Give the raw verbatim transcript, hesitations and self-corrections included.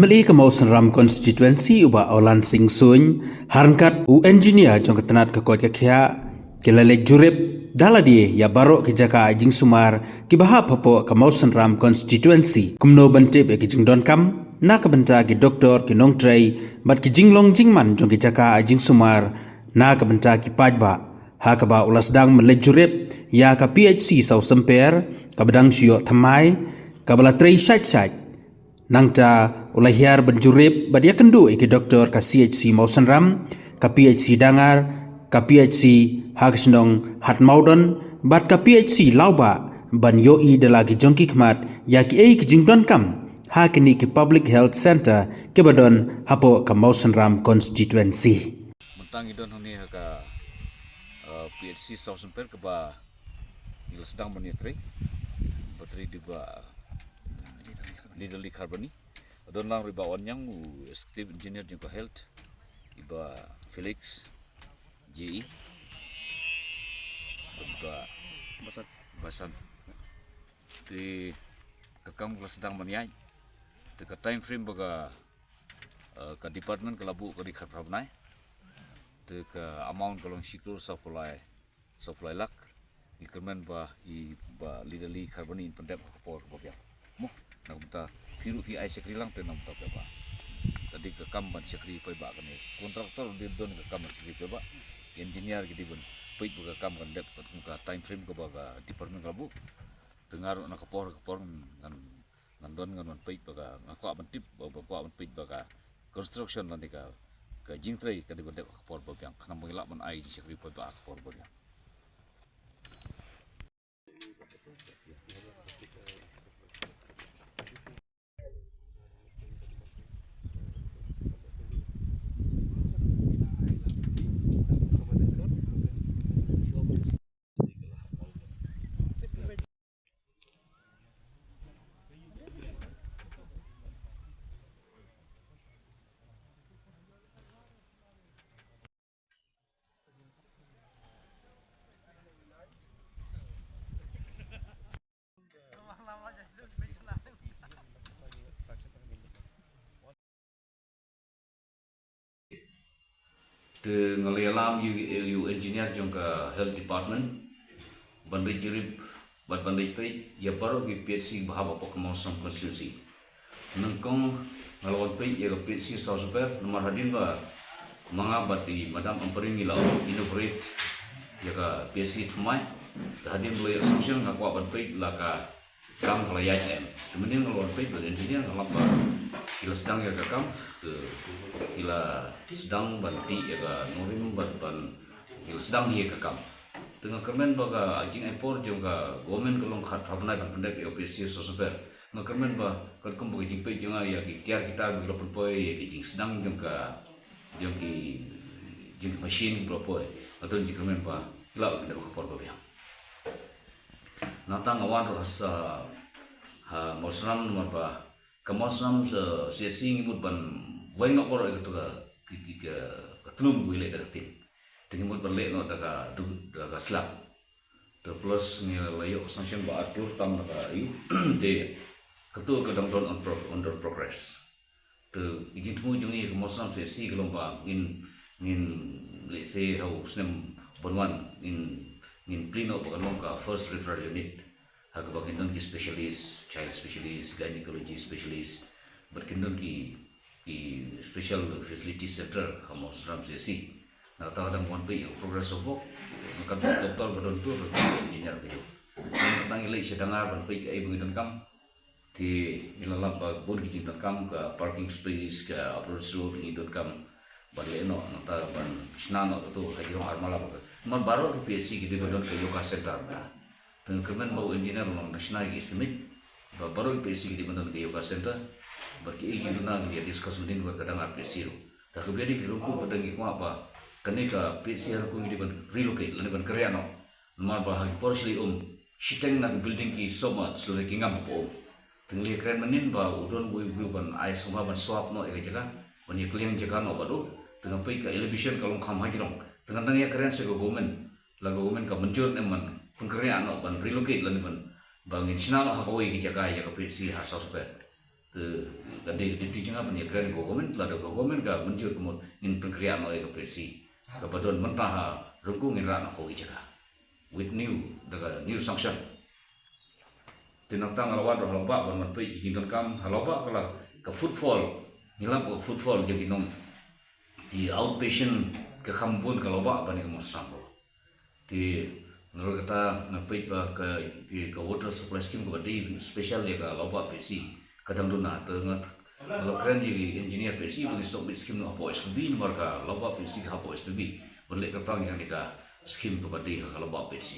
Ka Mawsynram Constituency u Bah Oland Sing Suin, ha ryngkat u engineer jong ka tnat ka koit ka khiah, ki la leit jurip da lade ïa baroh ki jaka ai jingsumar kiba hap hapoh ka Mawsynram Constituency, kumno ban tip ïa ki jingdonkam na ka bynta ki doktor, ki nongtrei bad ki jinglong jingman jong ki jaka ai jingsumar na ka bynta ki paidbah. Ha kaba u la sdang ban leit jurip ïa ka P H C Sawsymper, kaba dang shu ïoh thymmai, kaba la trei shait shait. Nangta u la hiar ban jurip bad ïakynduh ïa ki doktor ka C H C Mawsynram, ka P H C Dangar, ka P H C ha ka shnong Hatmawdon bad ka P H C Lawbah, ban ïohi da la ki jong ki khmat ïa kiei ki jingdonkam ha kine ki Public Health Centre kiba don hapoh ka Mawsynram Constituency. Mynta ngi don hangne ha ka, eh, P H C Sawsymper kaba ngi la sdang ban ïatrei, ba trei da u Bah Leaderly Kharbani. Don lang ruh i Bah Wanniang, u executive engineer jong ka health, i Bah Felix, J E, bad i Bah Basan. Basan. Te ka kam ka la sdang ban ïaid. Te ka time frame ba ka, eh, ka department ka la buh ka dei khatphra bnai. Te ka amount ka long shi klur sawphew lai, sawphew lai lak. Ngi kyrmen ba i Bah Leaderly Kharbani in pyndep ha ka por kaba biang. Mo, na ka bynta phi ruh phi ai shakri lang te na ka bynta paidbah. Ka dei ka kam ban shakri paidbah kane. Contractor dei don ka kam ban shakri paidbah. Engineer ki dei ban peit ba ka kam kan dep katkum ka time frame kaba ka department ka la buh. Te nga ruh na ka por ka por ngan, ngan don ngan wan peit ba ka, nga kwah ban tip ba, ba kwah ban peit ba ka construction lane ka, ka jingtrei ka dei ban dep ha ka por ba biang, khnang ba ngi lah ban ai jingshakri paidbah ha ka por ba biang. Te nga la ïalam ïa u, ïa u engineer jong ka health department ban leit jurip bad ban leit peit ïa baroh ki P H C ba hap hapoh ka Mawsynram constituency. Nyngkong nga la wan peit ïa ka P H C Sawsymper, namar hadien ba ma nga bad i Madam Ampareen ngi la inaugurate ïa ka P H C thymmai, te hadien ba la ïoh sanction nga kwah ban peit la ka kam ka la ïaid em. Te mynnin nga la wan peit bad engineer, nga lap ba ki la sdang ïa ka kam, te ki la sdang ban tih ïa ka nongrim bad ban, ki la sdang hi ïa ka kam. Te nga kyrmen ba ka jingai por jong ka government ka long khatphra bnai ban pyndep ïa u P H C Sawsymper. Nga kyrmen ba katkum ba ka jingpeit jong nga ïa ki tiar ki tar ba ki la pynpoi, ïa ki jingsdang jong ka, jong ki, jong ki machine ki ba la poi, nga don jingkyrmen ba ki lah ban pyndep ha ka por ba biang. Nangta nga wan ruh ha, ha Mawsynram namar ba ka Mawsynram, eh, C H C ngi mut ban weng noh baroh ïa kato ka, ki, ki, ka, ka tnum ba ngi leh da ka tin. Te ngi mut ban leh noh da ka, da ka slab. Te plus ngi la ïoh sanction ba ar klur tam na ka ïu. Te kato ka dang don on pro-, under progress. Te ki jingthmu jong ngi ka Mawsynram C H C ka long ba ngin, ngin, let's say, ha u snem ban wan ngin, ngin plie noh ba kan long ka first referral unit. Ha kaba kin don ki specialist, child specialist, gynecology specialist, bad kin don ki, ki special facility center ha Mawsynram C H C. Na kata ka dang wan peit ïa u progress of work, na ka doktor ba don tu, ba don engineer ka jong. Na kata ngi leit sha Dangar ban peit kaei ba ngi donkam. Te ngi la lap ba bun ki jingdonkam, ka parking space, ka approach road ngi donkam ban leh noh, nangta ban shna noh kato ha Jrong Armala ba ka. Namar baroh ki P H C ki dei ban don ka yoga center na. Te nga kyrmen ba u engineer u nang shna ïa ki estimate ba baroh ki P H C ki dei ban don ka yoga center. Bad kiei ki jingduna ngi ïa discuss mynnin bad ka Dangar P H C ruh. Te ka biang ki rungkut ba dang ki kwah ba kane ka P H C ha rungkut ngi dei ban relocate lane ban kyrriah noh. Namar ba ha ki por shlei um shiteng na ki building ki sumar shlei ki ngam hapoh um. Te nga la kren mynnin ba u don uwei u briew ban ai sngewbha ban swap noh ïa ka jaka, ban ïa kylliang jaka noh bad u. Te nga peit ka elevation ka long kham high jrong. Te nga dang ïa kren sha ka government, la ka government ka mynjur ne em ban pynkyrriah noh, ban relocate lane ban, ba ngin shna noh ha kawei ka jaka ïa ka P H C ha South Pet. Te ka dei ka duty jong nga ban ïa grant ka government, lada ka government ka mynjur ka mut ngin pynkhreh ma ka P H C. Kaba don mynta ha Rengkung ngin rah na kawei jaka. With new, da ka new sanction. Te nangta nga la wan ruh ha Laubak ban wan peit ki jingdonkam ha Laubak ka la ka footfall. Ngi lap ka footfall jong ki nong. Ki outpatient ka kham bun ka Laubak ban ïa ka Mawsynram ruh. Te nalor kata nga peit ba ka, ka, ka water supply scheme kaba dei special ïa ka Laubak P H C ka dang duna. Te nga, nga la kren ïa ki engineer P H C ba ngin submit scheme noh hapoh S P B namar ka Laubak P H C ka hapoh S P B. Ban leh kyrpang ïa kane ka scheme kaba dei ha ka Laubak P H C.